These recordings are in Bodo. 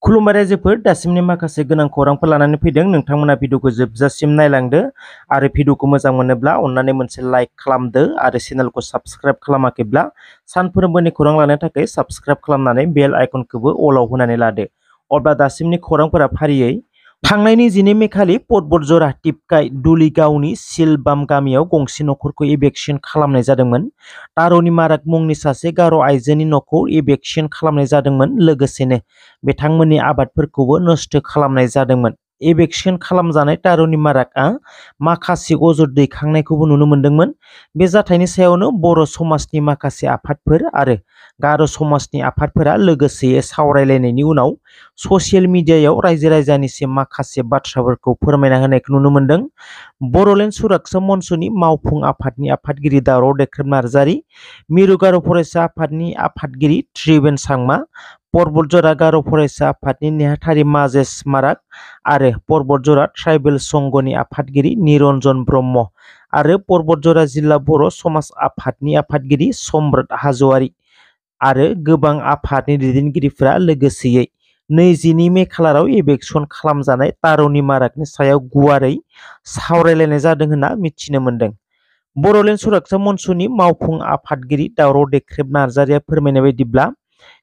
खुलुमबाय रायजोफोर, दासिमनि माखासे गोनां खौरांफोर लानानै फैदों। नोंथांमोना भिडिअखौ जोबजासिम नायलांदो आरो भिडिअखौ मोजां मोनोब्ला अन्नानै मोनसे लाइक खालामदो आरो चेनेलखौ साबस्क्राइब खालामाखैब्ला सानफ्रोमबोनि खौरां लानो थाखाय साबस्क्राइब खालामनानै बेल आइकनखौबो अलाव होनानै लादो। अब्ला दासिमनि खौरांफोरा फारियै थांनायनि 12 मे खालि पटबरजरा टिपकाय दुलिगावनि सिलबाम गामियाव गंसे नखरखौ इभेक्सन खालामनाय जादोंमोन। तार'नि माराक मुंनि सासे गार' आइजोनि न'खौ इभेक्सन खालामनाय जादोंमोन, लोगोसेनो बिथांमोननि आबादफोरखौबो नष्ट खालामनाय जादोंमोन। इभेक्सन खालामजानाय तार'नि माराकआ माखासे अजद दैखांनायखौबो नुनो मोन्दोंमोन। बे जाथायनि सायावनो बर' समाजनि माखासे आफादफोर आरो गार' समाजनि आफादफोरा लोगोसेयै सावरायलायनायनि उनाव ससियेल मिडियायाव रायजो राजानिसिम माखासे बाथ्राफोरखौ फोरमायना होनायखौ नुनो मोन्दों। बर'लेण्ड सुरक्षा मन्चनि मावफुं आफादनि आफादगिरि दावराव देख्रेब नार्जारि, मिरु गार' फरायसा आफादनि आफादगिरि त्रिवेन सांमा, परबतजरा गार' फरायसा आफादनि नेहाथारि माजेस माराक आरो परबतजरा ट्राइबेल संघनि आफादगिरि निरन्जन ब्रह्म आरो परबतजरा जिल्ला बर' समाज आफादनि आफादगिरि सम्राट हाज'वारि आरो गोबां आफादनि दैदेनगिरिफोरा लोगोसेयै 22 मे खालाराव इभेक्सन खालामजानाय तार'नि माराकनि सायाव गुवारै सावरायलायनाय जादों होनना मिथिनो मोन्दों। बर'लेण्ड सुरक्षा मन्चनि मावफुं आफादगिरि दावराव देख्रेब नार्जारिया फोरमायनाय बायदिब्ला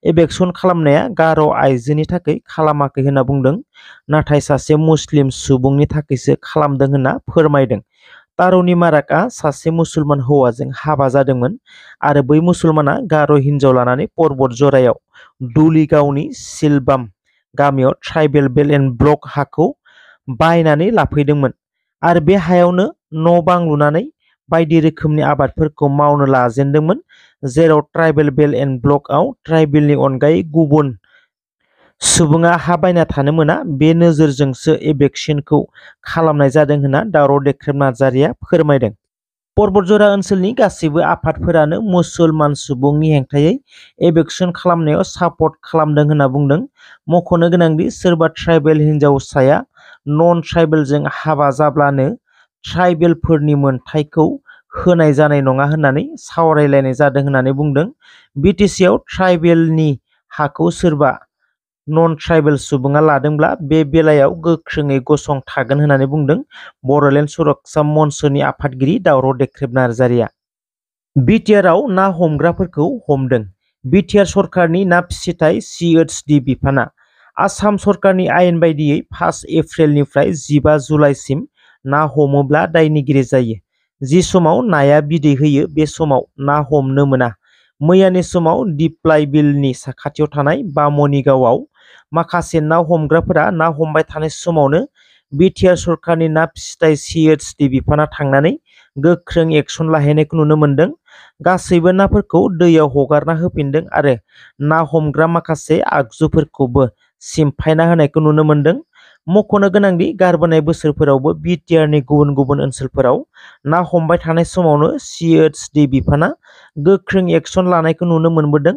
इभेक्सन खालामनाया गार' आइजोनि थाखाय खालामाखै होनना बुंदों, नाथाय सासे मुस्लिम सुबुंनि थाखायसो खालामदों होनना फोरमायदों। तार'नि माराकआ सासे मुसलमान हौवाजों हाबा जादोंमोन आरो बै मुसलमाना गार' हिन्जाव लानानै परबतजरायाव दुलिगावनि सिलबाम गामियाव ट्राइबेल बेल एन्ड ब्लक हाखौ बायनानै लाफैदोंमोन आरो बे हायावनो न' बां लुनानै बायदि रोखोमनि आबादफोरखौ मावनो लाजेनदोंमोन, जेराव ट्राइबेल बेल एन्ड ब्लकआव ट्राइबेलनि अनगायै गुबुन सुबुङा हा बायना थानो मोना। बे नोजोरजोंसो इभेक्सनखौ खालामनाय जादों होनना दावराव देख्रेब नार्जारिया फोरमायदों। परबतजरा ओनसोलनि गासैबो आफादफोरानो मुसलमान सुबुंनि हेंथायै इभेक्सन खालामनायाव सापर्ट खालामदों होनना बुंदों। मख'नो गोनांदि सोरबा ट्राइबेल हिन्जावसाया नन ट्राइबेलजों हाबा जाब्लानो ट्राइबेलफोरनि मोनथायखौ होनाय जानाय नङा होननानै सावरायलायनाय जादों होननानै बुंदों। बिटिसिआव ट्राइबेलनि हाखौ सोरबा नन ट्राइबेल सुबुङा लादोंब्ला बे बेलायाव गोख्रोङै गसंथागोन होननानै बुंदों बर'लेण्ड सुरक्षा मन्चनि आफादगिरि दावराव देख्रेब नार्जारिया। बिटिआरआव ना हमग्राफोरखौ हमदों। बिटिआर सरकारनि ना फिसिथाय सिएचडि बिफाना आसाम सरकारनि आयेन बायदियै 5 एप्रिलनिफ्राय 15 जुलाइसिम ना हमोब्ला दायनिगिरि जायो। जि समाव नाया बिदै होयो बे समाव ना हमनो मोना। मैयानि समाव दिप्लाय बिलनि साखाथियाव थानाय बामनिगावआव माखासे ना हमग्राफोरा ना हमबाय थानाय समावनो बिटिआर सरकारनि ना फिसिथाय सिएचडि बिफाना थांनानै गोख्रों एक्सन लाहैनायखौ नुनो मोन्दों। गासैबो नाफोरखौ दैयाव हगारना होफिनदों आरो ना हमग्रा माखासे आगजुफोरखौबो सिमफायना होनायखौ नुनो मोन्दों। मख'नो गोनांदि गारबोनाय बोसोरफोरावबो बिटिआरनि गुबुन गुबुन ओनसोलफोराव ना हमबाय थानाय समावनो सिएचडि बिफाना गोख्रों एक्सन लानायखौ नुनो मोनबोदों।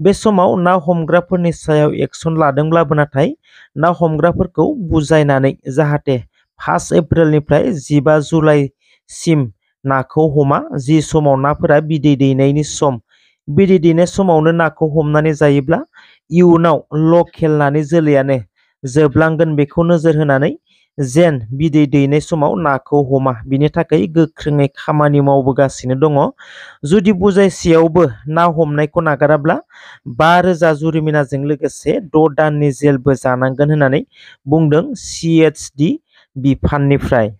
बे समाव ना हमग्राफोरनि सायाव एक्सन लादोंब्लाबो नाथाय ना हमग्राफोरखौ बुजायनानै जाहाथे 5 एप्रिलनिफ्राय 15 जुलाइसिम नाखौ हमा, जि समाव नाफोरा बिदै दैनायनि सम, बिदै दैनाय समावनो नाखौ हमनानै जायोब्ला इयुनाव लकेल नानि जोलैयानो जोबलांगोन, बेखौ नोजोर होनानै जेन बिदै दैनाय समाव नाखौ हमा बिनि थाखाय गोख्रोङै खामानि मावबोगासिनो दङ। जुदि बुजायसेयावबो ना हमनायखौ नागाराब्ला 5,000 जुरिमानाजों लोगोसे 6 दाननि जेलबो जानांगोन होननानै बुंदों सिएचडि बिफाननिफ्राय।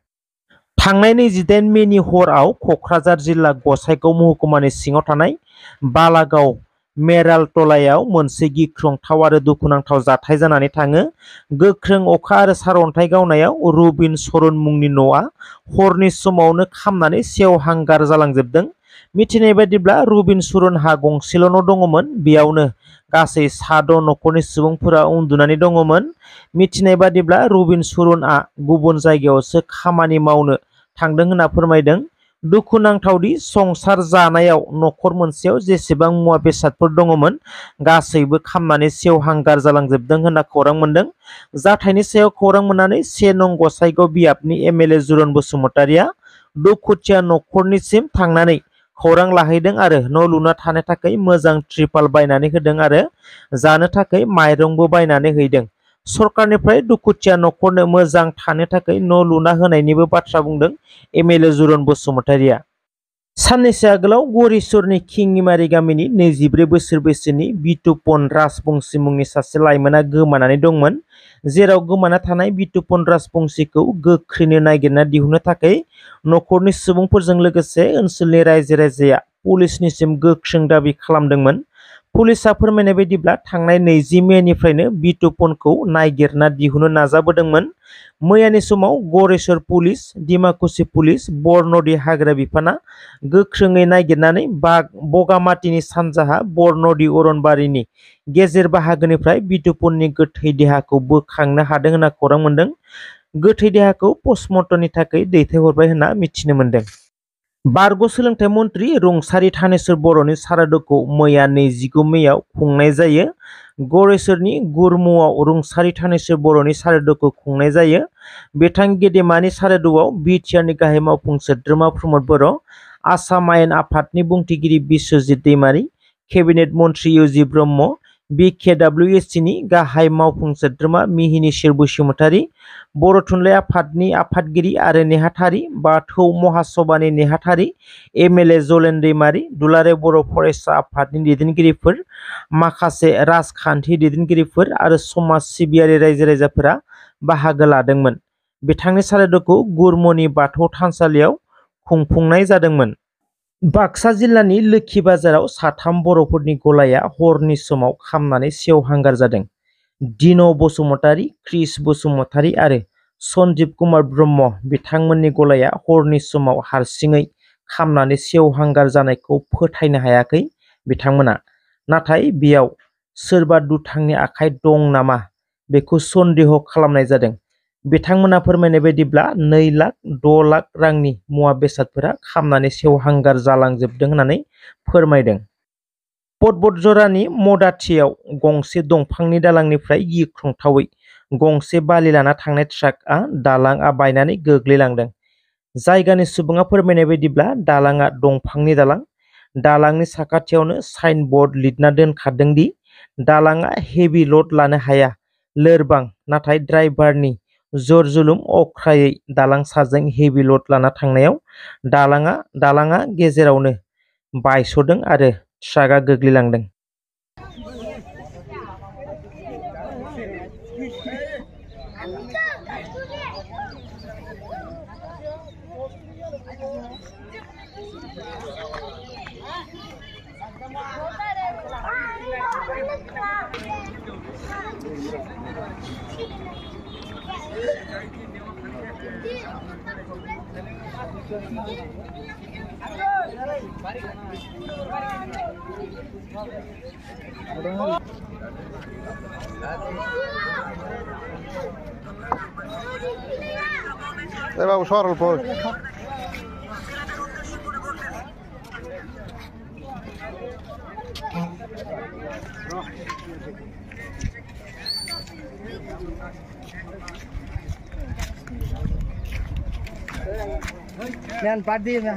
थांनाय 28 मेनि हराव क'क्राझार जिल्ला गसाइगाव महकुमानि सिङाव थानाय बालागाव मेरालटलायाव मोनसे गिख्रंथाव आरो दुखुनांथाव जाथाय जानानै थाङो। गोख्रों अखा आरो सारअन्थाइ गावनायाव रुबिन सरन मुंनि न'आ हरनि समावनो खामनानै सेवहांगार जालांजोबदों। मिथिनाय बायदिब्ला रुबिन सरनहा गंसेल' न' दङमोन, बेयावनो गासै 6 नखरनि सुबुंफोरा उन्दुनानै दङमोन। मिथिनाय बादिब्ला रुबिन सरनआ गुबुन जायगायावसो खामानि मावनो थांदों होनना फोरमायदों। दुखुनांथावदि संसार जानायाव नखर मोनसेयाव जेसेबां मुवा बेसादफोर दङमोन गासैबो खामनानै सेवहांगार जालांजोबदों होनना खौरां मोन्दों। जाथायनि सायाव खौरां मोननानै 1 नं गसाइगाव बियाबनि एमएलए जुरन बसुमतारिया दुखुथिया नखरनिसिम थांनानै खौरां लाहैदों आरो न' लुना थानो थाखाय मोजां त्रिपाल बायनानै होदों आरो जानो थाखाय माइरंबो बायनानै हैदों। सरकारनिफ्राय दुखुथिया नखरनो मोजां थानो थाखाय न' लुना होनायनिबो बाथ्रा बुंदों एमएलए जुरन बसुमतारिया। साननैसो आगोलाव गरेस्वरनि खिंनिमारि गामिनि 24 बोसोर बैसोनि बितुपन राजबंशी मुंनि सासे लाइमोना गोमानानै दंमोन, जेराव गोमाना थानाय बितुपन राजबंशीखौ गोख्रैनो नागिरना दिहुननो थाखाय नखरनि सुबुंफोरजों लोगोसे ओनसोलनि रायजो-राजाया पुलिसनिसिम गोख्रों दाबि खालामदोंमोन। पुलिसा फोरमायनाय बायदिब्ला थांनाय 20 मेनिफ्रायनो बितुपनखौ नागिरना दिहुननो नाजाबोदोंमोन। मैयानि समाव गरेस्वर पुलिस, डिमाकुसि पुलिस, बरनदि हाग्रा बिफाना गोख्रोङै नागिरनानै बगामातिनि सानजाहा बरनदि अरनबारिनि गेजेर बाहागोनिफ्राय बितुपननि गोथै देहाखौ बोखांनो हादों होनना खौरां मोन्दों। गोथै देहाखौ पस्टमर्टमनि थाखाय दैथायहरबाय होनना मिथिनो मोन्दों। बारग' सोलोंथाइ मन्थ्रि रुंसारि थानेश्वर बर'नि सारादुखौ मैया 29 मेआव खुंनाय जायो। गरेस्वरनि गुरमुआव रुंसारि थानेश्वर बर'नि सारादुखौ खुंनाय जायो। बिथां गेदेमानि सारादुआव बिटिआरनि गाहाय मावफुं सोद्रोमा प्रमद बर', आसाम आयेन आफादनि बुंथिगिरि बिस्वजित दैमारि, केबिनेट मन्थ्रि इउजि ब्रह्म, बिकेडब्लिउएससिनि गाहाय मावफुं सोद्रोमा मिहिनीश्वर बसुमतारि, बर' थुनलाइ आफादनि आफादगिरि आरो नेहाथारि, बाथौ महासभानि नेहाथारि एमएलए जलेन दैमारि, दुलाराय बर' फरायसा आफादनि दैदेनगिरिफोर, माखासे राजखान्थि दैदेनगिरिफोर आरो समाज सिबियारि रायजो-राजाफोरा बाहागो लादोंमोन। बिथांनि सारादुखौ गुरमुनि बाथौ थानसालियाव खुंफुंनाय जादोंमोन। बाक्सा जिल्लानि लोखि बाजाराव साथाम बर'फोरनि गलाया हरनि समाव खामनानै सेवहांगार जादों। दिन' बसुमतारि, क्रिस बसुमतारि आरो सन्दिप कुमार ब्रह्म बिथांमोननि गलाया हरनि समाव हारसिङै खामनानै सेवहांगार जानायखौ फोथायनो हायाखै बिथांमोना। नाथाय बेयाव सोरबा दुथांनि आखाइ दं नामा बेखौ सन्देह खालामनाय जादों। बिथांमोना फोरमायनाय बायदिब्ला 2 लाख 6 लाख रांनि मुवा बेसादफोरा खामनानै सेवहांगार जालांजोबदों होननानै फोरमायदों। पदबतजरानि मदाथियाव गंसे दंफांनि दालांनिफ्राय गिख्रंथावै गंसे बालि लाना थांनाय ट्राकआ दालांआ बायनानै गोग्लैलांदों। जायगानि सुबुङा फोरमायनाय बायदिब्ला दालांआ दंफांनि दालां। दालांनि साखाथियावनो साइन बर्ड लिरना दोनखादों दि दालांआ हेभि लड लानो हाया, लोरबां, नाथाय ड्राइभारनि जरजुलुम अख्रायै दालां साजों हेभि लड लाना थांनायाव दालांआ गेजेरावनो बायस'दों आरो ट्राकआ गोग्लैलांदों। বাবু সরল পর নেন পাট দিয়ে না